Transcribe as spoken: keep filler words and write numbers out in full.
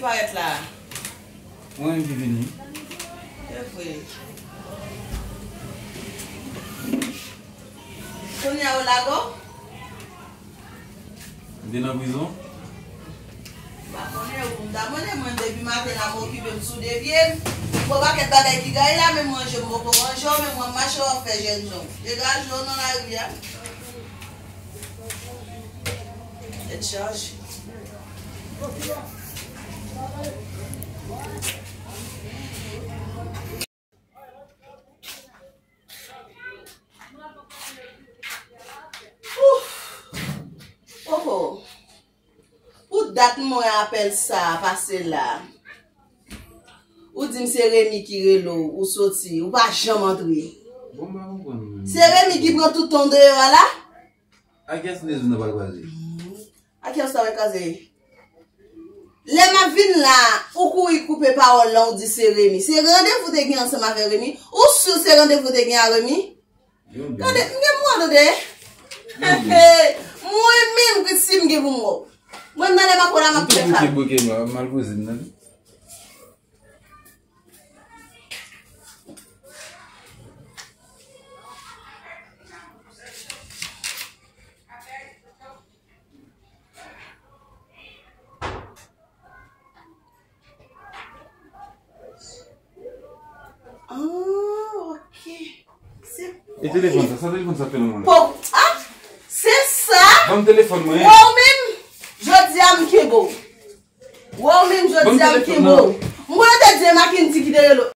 Parèt la. Mwen menm ki vini. Se vre. Kounye a yo lage w? M te nan prizon. M pa konnen ou, m ta konnen mwen depi maten la m okipe m sou de pye m. M gon pakèt bagay ki gaye la, menm ranje m poko ranje w, menm w ap mache w ap fè jènjan. Degaje w nan lari a. Tèt chaje. Ouf! Oho! Pou dat m wè apèl sa a pase la. Ou di m se Remy ki rele w, ou soti, ou pa janm antre. Bon, m pa konprann. Se Remy ki pran tout tan w deyò a la? Ak kiyès m te di w nou pral kwaze? Ak kiyès sa w pral kwaze? Lè m ap vin la, ou kouri koupe pawòl lan, ou di se Remy. Se randevou te gen ansanm avè Remy? Ou si se randevou te gen a Remy? Tande, m gen mwen tande. Mwen menm ki si m gen pou m wè w. Mwen tande m ap wè la m ap fè fal. Bouke, bouke, mal poze m tande. Ah, ok. Se... E telefòn sa, sa telefòn sa fè nan men w la? Po, ah, se sa? Ban m telefòn mwen. Wè w menm, jodi a m kenbe w. Wè w menm, jodi a m kenbe w. M konnen te di e Mackendy ki te rele w.